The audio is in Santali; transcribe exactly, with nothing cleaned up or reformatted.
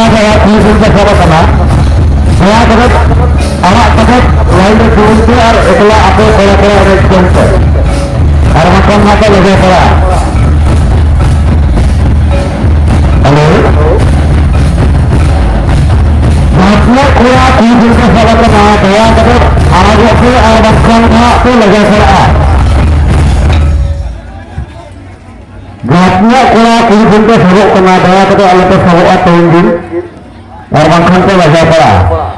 ᱠᱩᱲᱤ ᱦᱚᱯᱚᱱ ᱠᱚ ᱥᱟᱵ ᱟᱠᱟᱱᱟ, ᱫᱟᱭᱟ ᱠᱟᱛᱮ ᱟᱲᱟᱜ ᱠᱟᱛᱮ ᱞᱟᱭᱤᱱ ᱨᱮ ᱛᱤᱸᱜᱩᱱ ᱯᱮ ᱟᱨ ᱮᱠᱞᱟ ᱟᱯᱮ ᱠᱚᱲᱟ ᱠᱚᱲᱟ ᱮᱱᱮᱡ ᱡᱚᱝ ᱯᱮ, ᱟᱨ ᱵᱟᱝᱠᱷᱟᱱ ᱱᱟᱦᱟᱜ ᱯᱮ ᱞᱟᱡᱟᱣ ᱯᱟᱲᱟᱜᱼᱟ᱾ ᱦᱮᱞᱳ, ᱡᱟᱦᱟᱸ ᱛᱤᱱᱟᱹᱜ ᱠᱚᱲᱟ ᱠᱩᱲᱤ ᱦᱚᱯᱚᱱ ᱠᱚ ᱥᱟᱵ ᱟᱠᱟᱱᱟ, ᱫᱟᱭᱟ ᱠᱟᱛᱮ ᱟᱲᱟᱜᱚᱜ ᱯᱮ ᱟᱨ ᱵᱟᱝᱠᱷᱟᱱ ᱱᱟᱦᱟᱜ ᱯᱮ ᱞᱟᱡᱟᱣ ᱯᱟᱲᱟᱜᱼᱟ᱾ ᱡᱟᱦᱟᱸ ᱛᱤᱱᱟᱹᱜ ᱠᱚᱲᱟ ᱠᱩᱲᱤ ᱦᱚᱯᱚᱱ ᱠᱚ ᱥᱟᱵᱚᱜ ᱠᱟᱱᱟ, ᱫᱟᱭᱟ ᱠᱟᱛᱮ ᱟᱞᱚ ᱯᱮ ᱥᱟᱵᱚᱜᱼᱟ ᱛᱮᱦᱮᱧ ᱫᱤᱱ, ᱟᱨ ᱵᱟᱝᱠᱷᱟᱱ ᱯᱮ ᱞᱟᱡᱟᱣ ᱯᱟᱲᱟᱜᱼᱟ᱾